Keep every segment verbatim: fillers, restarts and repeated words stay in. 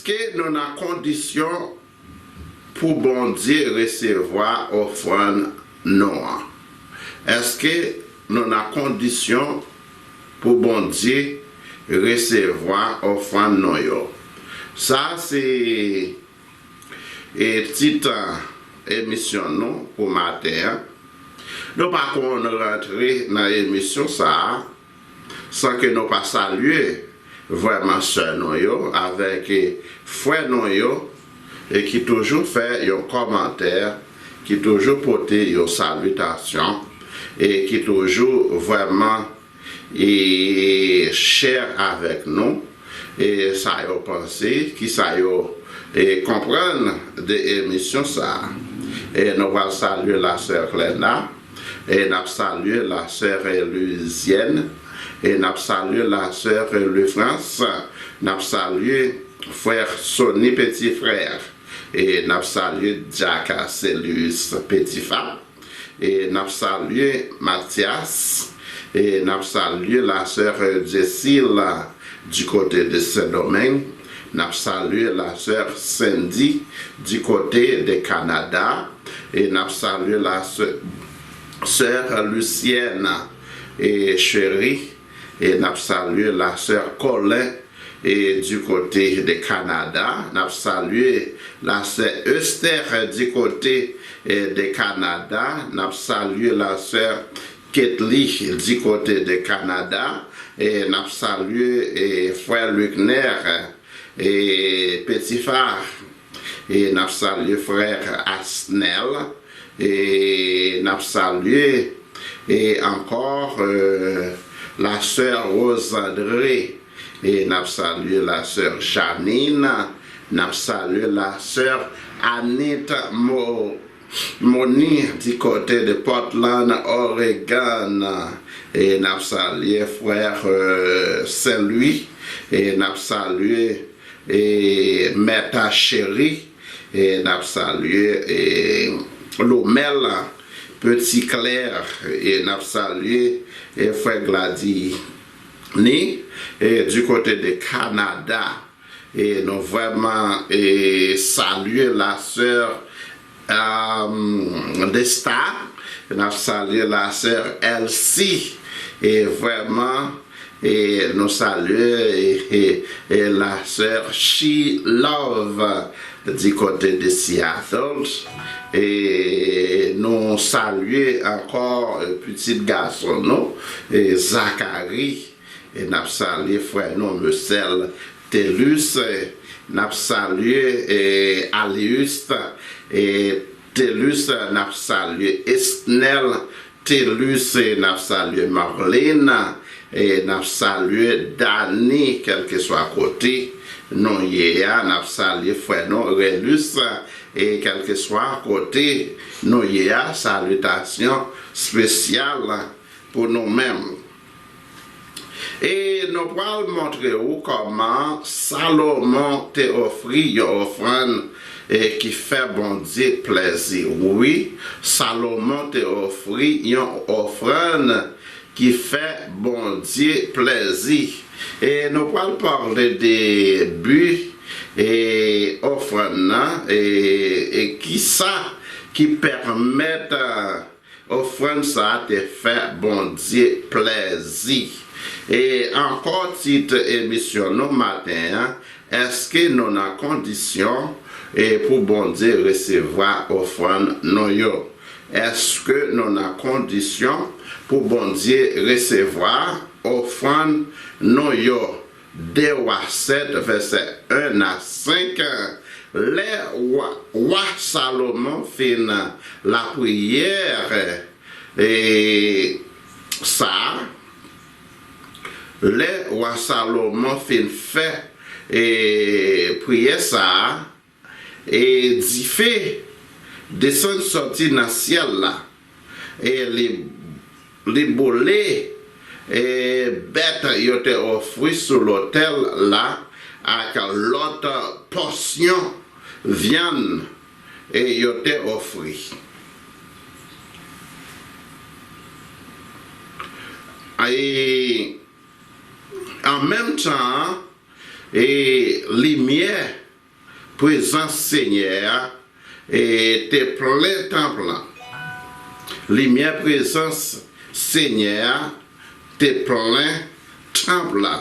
Èske nou nan kondisyon pou Bondye resevwa ofrann nou an? Èske nou nan kondisyon pou Bondye resevwa ofrann nou yo? Sa se e tit emisyon nou pou maten an. Nou pa konn rantre nan emisyon sa a san ke nou pa salye vrèman sè nou yo avèk frè nou yo e ki toujou fè yon kòmantè, ki toujou pote yon salitasyon e ki toujou vrèman e share avèk nou e sa yo panse, ki sa yo e konprann de emisyon sa a. E nou pral salye la sè Klèna, e n ap salye la sè Luizyèn, e n ap salye la sè Lifrans, n ap salye frè Sony Petit Frère, e n ap salye Djaka Celius Petit Fa, e n ap salye Matyas, e n ap salye la sè Jessil du côté de Saint-Domingue, n ap salye la sè Sandy du côté de Canada, e n ap salye la sè, sè Lucienne e Cherie, e n ap salye la sè Colin e du côté de Canada, n ap salye la sè Esther du côté e de Canada, n ap salye la sè Ketly du côté de Canada, e n ap salye e frè Luckner e Petit Fa, e n ap salye frè Asnel, e n ap salye e ankò e la sè Rosandre, e n ap salye la sè Janine, n ap salye la sè Anit Mo Moni du côté de Portland, Oregon, e n ap salye frè e Saint Louis, e n ap salye e Mèta Cheri, e n ap salye e Lomèl Petit Claire, e n ap salye e frè Gladini e du côté de Canada. E nou vrèman e salye la sè e Desta, n ap salye la sè Elsie, e vrèman e nou salye e, e, e la sè She Love du côté de Seattle, e nou salye ankò e pitit gason nou e Zacharie, e n ap salye frè nou Mesèl Telus, e n ap salye e Alius e Telus, e n ap salye Esnel Telus, e n ap salye Marlene, e n ap salye Dani, kèlkeswa kote nou ye a, n ap salye frè nou Relus, e kèlkeswa kote nou ye a, salitasyon espesyal pou nou menm. E nou pral montre w kòman Salomon te ofri yon ofrann e ki fè Bondye plèzi. Wi, Salomon te ofri yon ofrann ki fè Bondye plèzi. E nou pral pale de bi e ofrann nan e, e kisa ki pèmèt ofrann sa a te fè Bondye plèzi. E ankò tit emisyon nou maten an, èske nou nan kondisyon e pou Bondye resevwa ofrann nou yo? Èske nou nan kondisyon pou Bondye resevwa ofrann nou yo? De Wa sèt, vèsè en a senk. Lè wa, wa Salomon fin lapriyè e sa a, lè wa Salomon fin fè e priyè sa a, e dife desann sòti nan syèl la, e li, li boule e bèt yo te ofri sou lotèl la ak lòt pòsyon vyann e yo te ofri. E an menm tan an, e limyè prezans Senyè a, e, te plen tanp lan. Limyè prezans Senyè a te plen tanp la.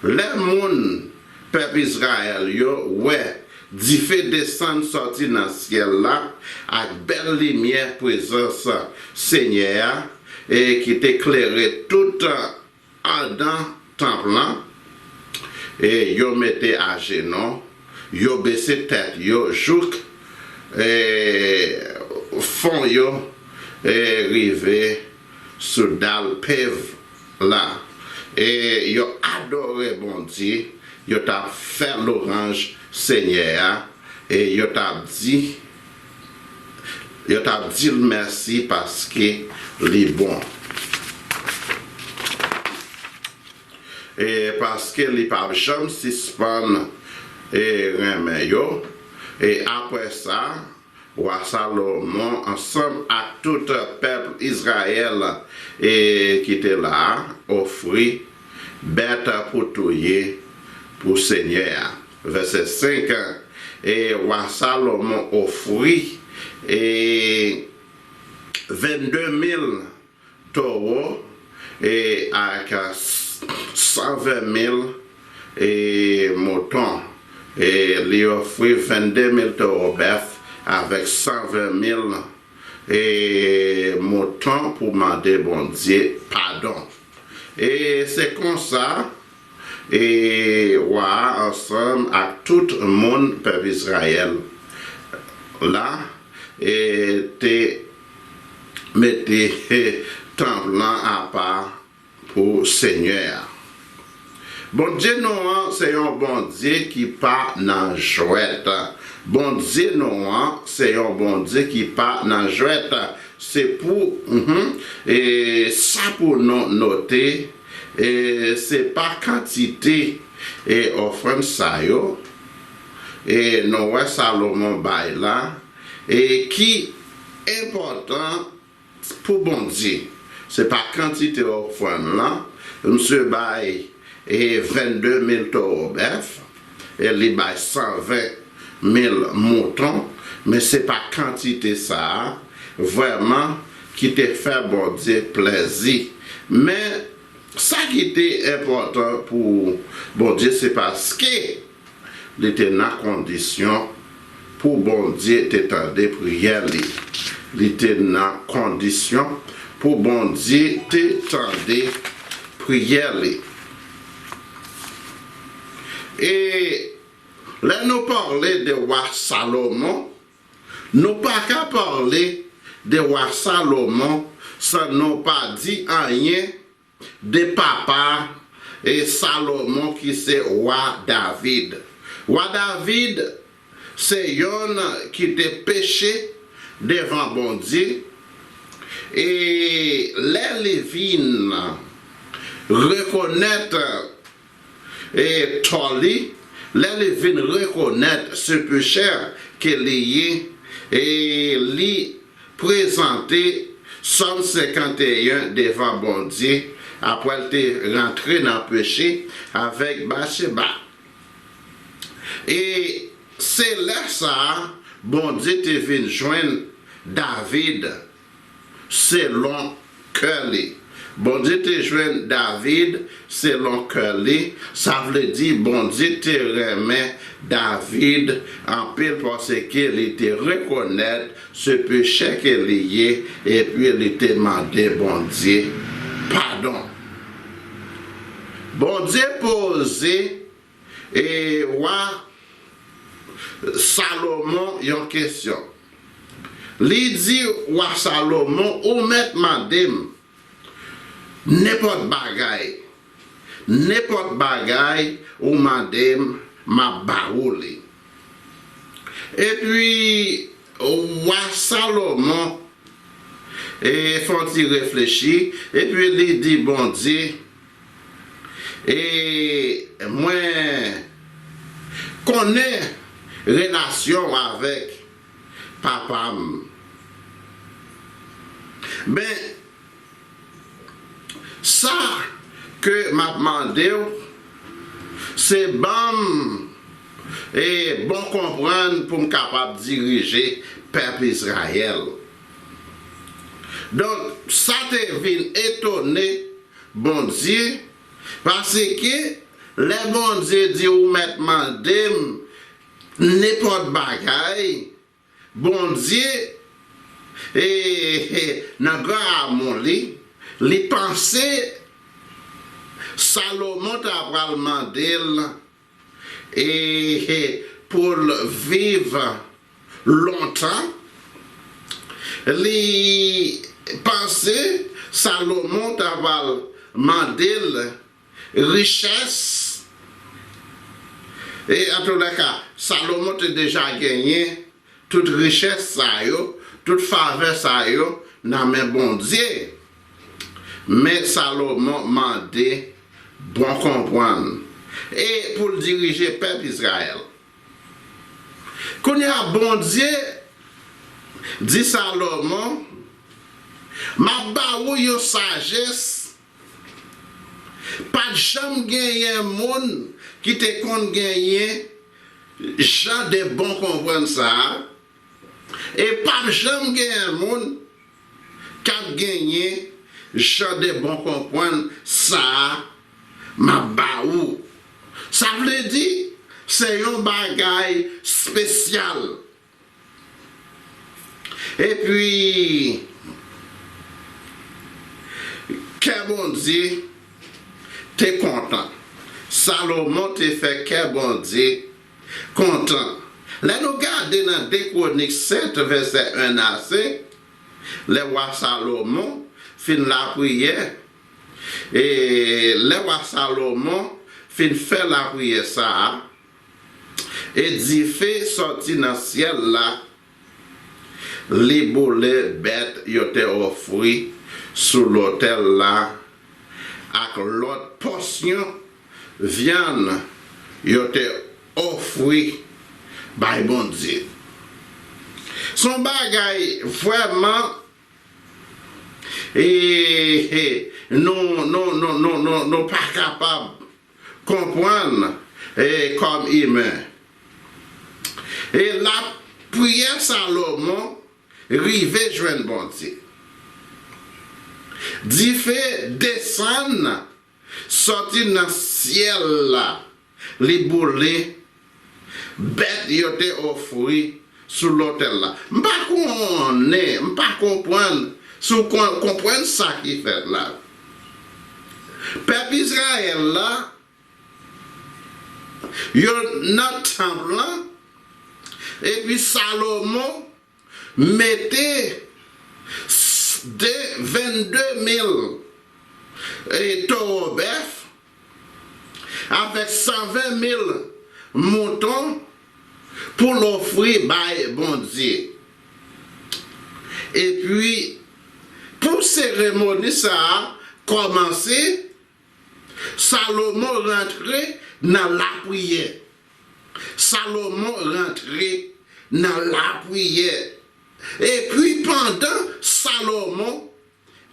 Lè moun pèp Izrayèl yo wè dife desann sòti nan syèl la ak bèl limyè prezans Senyè a, e ki te klere tout anndan tanp lan, e yo mete ajenou, yo bese tèt yo jouk, e, fon yo, e, rive sou dal pev la. E yo adore Bondye, yo t ap fè lwanj Senyè a, e yo t ap di, yo t ap di l mèsi paske li bon. E paske li p ap janm sispann, e, renmen yo. E apre sa, wa Salomon ansanm ak tout pèp Izrayèl, e, ki te la a, ofri bèt pou touye pou Senyè a. Vèsè senk, e wa Salomon ofri, e, vennde mil towo, e, ak san ven mil, e, mouton. E li ofri vennde mil towo bèf avèk san ven mil, e, mouton pou mande Bondye padon. E se konsa, e wa a ansanm ak tout moun pèp Izrayèl la, e te mete tanp lan apa pou Senyè a. Bondye nou an se yon Bondye ki pa nan jwèt. Bondye nou an se yon Bondye ki pa nan jwèt. Se pou, mhm, e sa pou nou note, e se pa kantite, e ofrann sa yo, e nou wè Salomon bay la, e ki enpòtan pou Bondye. Se pa kantite ofrann lan. Misye bay, e, vennde mil towo bèf, e li bay san ven mil mouton, men se pa kantite sa a vrèman ki te fè Bondye plèzi. Men sa ki te enpòtan pou Bondye, se paske li te nan kondisyon pou Bondye te tande priyè li. Li te nan kondisyon pou Bondye te tande priyè li. E lè nou pale de wa Salomon, nou pa ka pale de wa Salomon san nou pa di anyen de papa, e, Salomon ki se wa David. Wa David se yonn ki te peche devan Bondye, e lè li vin rekonèt, e, tò li, lè li vin rekonèt se pechè ke li ye, e li prezante Sòm senkanteyen devan Bondye, apre l te rantre nan peche avèk Batcheba. E se lè sa a, Bondye te vin jwenn David selon kè li. Bondye te jwenn David selon kè li, sa vle di Bondye te renmen David anpil paske li te rekonèt se pechè ke li ye, epi li te mande Bondye padon. Bondye poze, e, wa Salomon yon kesyon. Li di wa Salomon, ou mèt mande m nenpòt bagay. Nenpòt bagay ou mande m, m ap ba ou li. Epi, wa Salomon, e, fè yon ti reflechi, epi li di Bondye, e, mwen konnen relasyon w avèk papa m. Men, sa ke m ap mande w, se ban m, e bon konprann pou m kapab dirije pèp Izrayèl. Donk, sa te vin etone Bondye, paske lè Bondye di ou mèt mande m nenpòt bagay, Bondye, e, e, nan gran amou li, li panse Salomon ta pral mande l, e, e, pou l viv lontan. Li panse Salomon ta pral mande l richès. E, antoulèka, Salomon te deja genyen tout richès sa yo, tout favè sa yo nan men Bondye. Men Salomon mande bon konprann e pou l dirije pèp Izrayèl. Kounye a, Bondye di Salomon, "M ap ba ou yon sajès pa t janm genyen moun ki te konn genyen jan de bon konprann sa a, e p ap janm genyen moun k ap genyen jan de bon konprann sa a m ap ba ou." Sa vle di, se yon bagay espesyal. Epi, kè Bondye te kontan. Salomon te fè kè Bondye kontan. Lè nou gade nan de Kwonik sèt, vèsè en a senk, lè wa Salomon fin lapriyè, e lè wa Salomon fin fè lapriyè sa a, e dife sòti nan syèl la, li boule bèt yo te ofri sou lotèl la ak lòt pòsyon vyann yo te ofri bay Bondye. Se yon bagay vrèman, e, e, nou, nou, nou, nou, nou, nou pa kapab konprann, e, kòm imen. E lapriyè Salomon rive jwenn Bondye. Dife desann sòti nan syèl la, li boule bèt yo te ofri sou lotèl la. M pa konnen, m pa konprann si w kon-, konprann sa ki fèt la. Pèp Izrayèl la, yo nan tanp lan, epi Salomon mete s-, de, vennde mil, e, towo bèf, avèk san ven mil mouton pou l ofri bay Bondye. Epi, pou seremoni sa a kòmanse, Salomon rantre nan lapriyè. Salomon rantre nan lapriyè. Epi pandan Salomon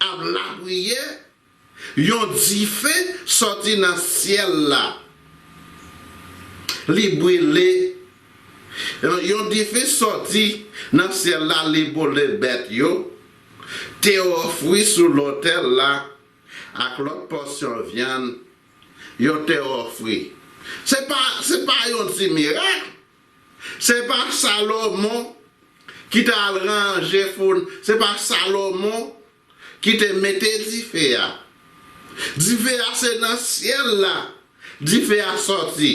ap lapriyè, yon dife sòti nan syèl la. Li brile. Yon dife sòti nan syèl la, li boule bèt yo te ofri sou lotèl la ak lòt pòsyon vyann yo te ofri. Se pa, se pa yon ti mirak. Se pa Salomon ki t al ranje foun, se pa Salomon ki te mete dife a. Dife a se nan syèl la dife a sòti.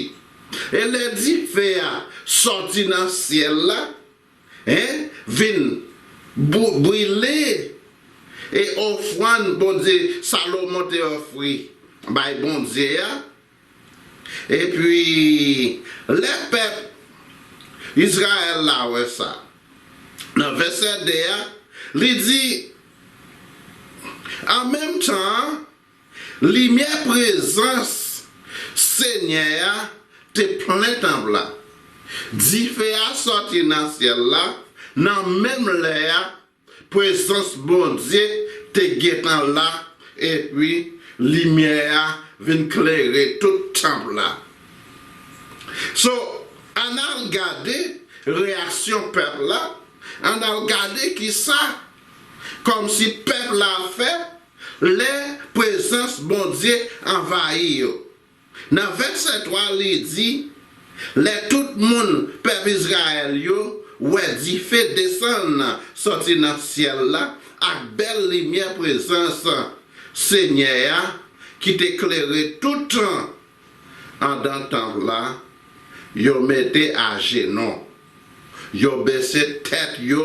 E lè dife a sòti nan syèl la, en, vin bou-, brile e ofrann Bondye Salomon te ofri bay Bondye a. Epi, lè pèp Izrayèl la wè sa, nan vèsè de a, li di, an menm tan an, limyè prezans Senyè a te plen tanp la. Dife a sòti nan syèl la, nan menm lè a, prezans Bondye te gentan la, epi limyè a vin klere tout tanp la. So, Ann al gade reyaksyon pèp la, ann al gade kisa kòmsi pèp la fè lè prezans Bondye anvayi yo. Nan vèsè twa, li di, lè tout moun pèp Izrayèl yo wè dife desann sòti nan syèl la ak bèl limyè prezans Senyè a ki te klere toutan anndan tanp la, yo mete ajenou. Yo bese tèt yo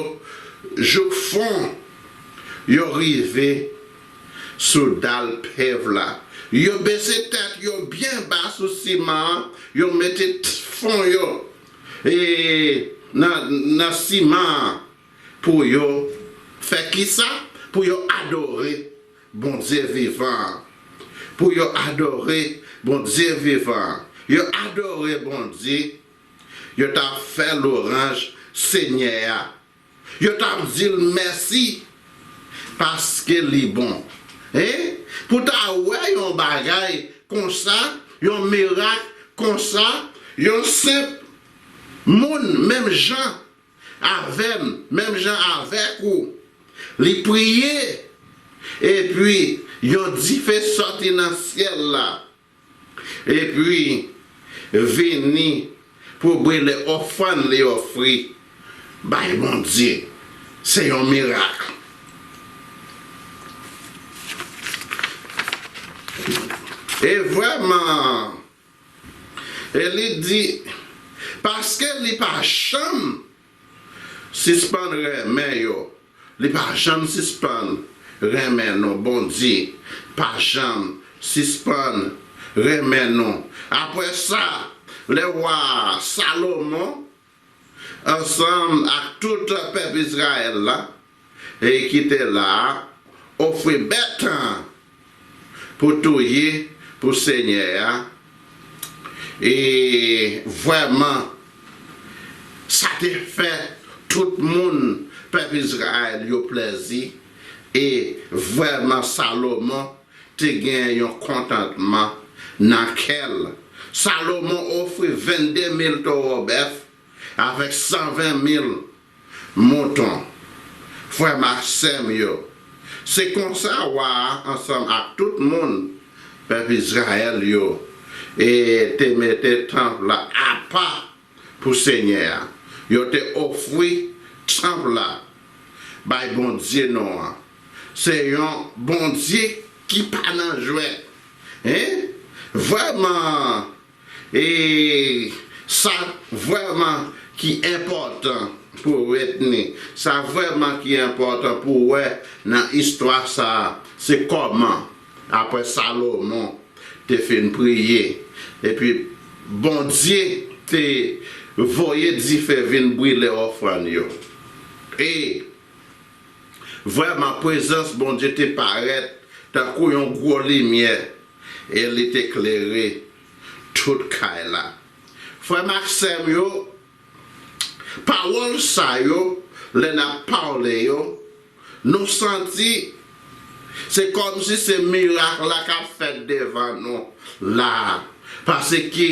jouk fon. Yo rive sou dal pev la. Yo bese tèt yo byen ba sou siman an. Yo mete t- fon yo e, nan, nan siman an pou yo fè kisa? Pou yo adore Bondye vivan an. Pou yo adore Bondye vivan an. Yo adore Bondye. Yo t ap fè lwanj Senyè a. Yo t ap di l mèsi paske li bon. Hein? Pou ta wè yon bagay konsa, yon mirak konsa, yon senp moun menm jan avè m, menm jan avèk ou, li priye, epi yon dife sòti nan syèl la. Epi vini pou brile ofrann li ofri bay Bondye. Se yon mirak. E vrèman, e li di, paske li pa janm sispann renmen yo. Li pa janm sispann renmen nou. Bondye pa janm sispann renmen nou. Apre sa, lè wa Salomon, ansanm ak tout pèp Izrayèl la, e ki te la a, ofri bèt pou touye pou Senyè a. E vrèman, sa te fè tout moun pèp Izrayèl yo plèzi. E vrèman, Salomon te gen yon kontantman nan kè l. Salomon ofri vennde mil towo bèf avèk san ven mil mouton. Frè m ak sè m yo, se konsa wa a ansanm ak tout moun pèp Izrayèl yo e te mete tanp la apa pou Senyè a. Yo te ofri tanp la bay Bondye nou an. Se yon Bondye ki pa nan jwèt. Hein? Vrèman, e sa vrèman ki enpòtan pou retni. Sa vrèman ki enpòtan pou wè nan istwa sa a, se kòman, apre Salomon te fin priye, epi Bondye te voye dife vin brile ofrann yo. E vrèman, prezans Bondye te parèt tankou yon gwo limyè, e li te klere tout kay la. Frè m ak sè m yo, pawòl sa yo, lè n ap pale yo, nou santi se kòmsi se mirak la k ap fèt devan nou la a. Paske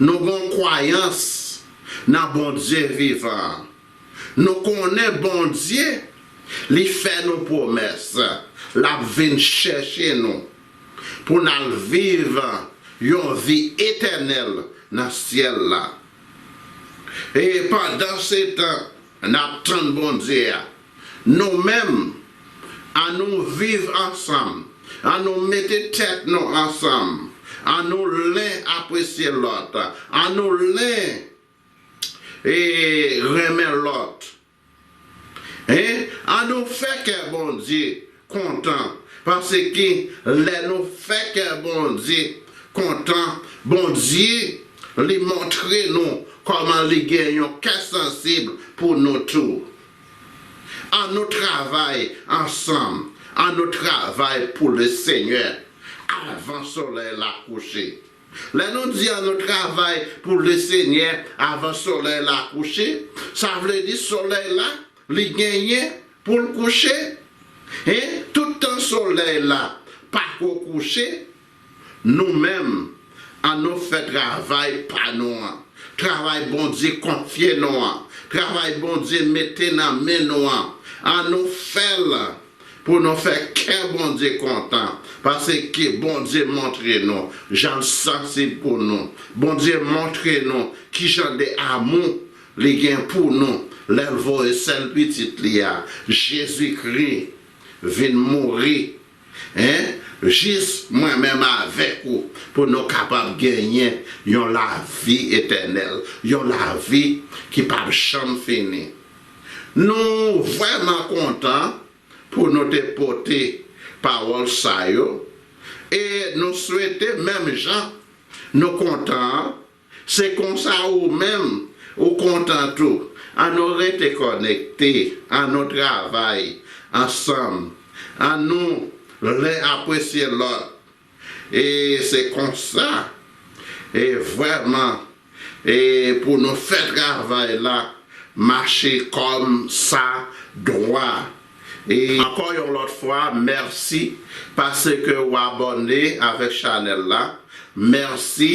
nou gen yon kwayans nan Bondye vivan an. Nou konnen Bondye, li fè nou pwomès, l ap vin chèche nou pou n al viv yon vi etènèl nan syèl la. E pandansetan n ap tann Bondye a, nou menm, annou viv ansanm, annou mete tèt nou ansanm, annou len apresye lòt, annou len e renmen lòt. Hein? Annou fè kè Bondye kontan, paske lè nou fè kè Bondye kontan, Bondye li montre nou kòman li gen yon kè sansib pou nou tou. Annou travay ansanm, annou travay pou Lesenyè avan solèy la kouche. Lè nou di annou travay pou Lesenyè avan solèy la kouche, sa vle di solèy la, li genyen pou l kouche. Hein? Toutan solèy la pako kouche, nou menm, annou fè travay pa nou an. Travay Bondye konfye nou an, travay Bondye mete nan men nou an, ann nou fè l pou nou fè kè Bondye kontan, paske Bondye montre nou jan l sansib pou nou. Bondye montre nou ki jan de amou li gen pou nou lè l voye sèl pitit li a, Jezikri, vin mouri, en, jis mwen menm avèk ou, pou nou kapab genyen yon lavi etènèl, yon lavi ki p ap janm fini. Nou vrèman kontan pou nou te pote pawòl sa yo, e nou swete menm jan nou kontan an, se konsa ou menm ou kontan tou. Ann nou rete kònekte, ann nou travay ansanm, ann nou len apresye lòt. E se konsa, e vrèman, e pou nou fè travay la mache kòm sa dwa. E ankò yon lòt fwa, mèsi paske w abòne avèk chanèl la. Mèsi,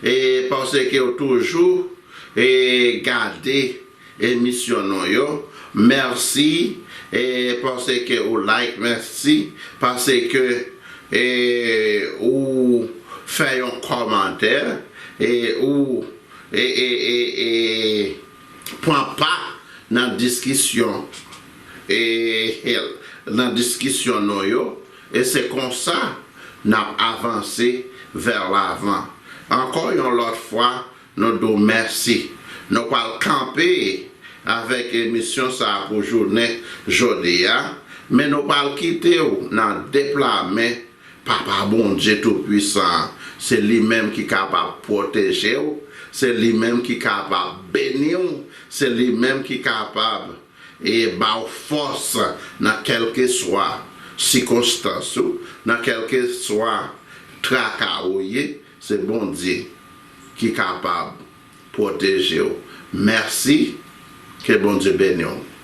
e paske w toujou, e gade emisyon nou yo. Mèsi, e paske ou like, mèsi paske, e ou fè yon kòmantè, e ou, e, e, e, e pran pa nan diskisyon, e, e nan diskisyon nou yo, e se konsa n ap avanse vè lavan. Ankò yon lòt fwa, nou di w mèsi. Nou pral kanpe avèk emisyon sa a pou jounen jodi a, men nou pral kite w nan de pla men Papa Bondye Toupwisan an. Se li menm ki kapab pwoteje w, se li menm ki kapab beni w, se li menm ki kapab e ba w fòs nan kèlkeswa sikonstans ou, nan kèlkeswa traka ou ye, se Bondye ki kapab pwoteje w. Mèsi, ke Bondye beni w.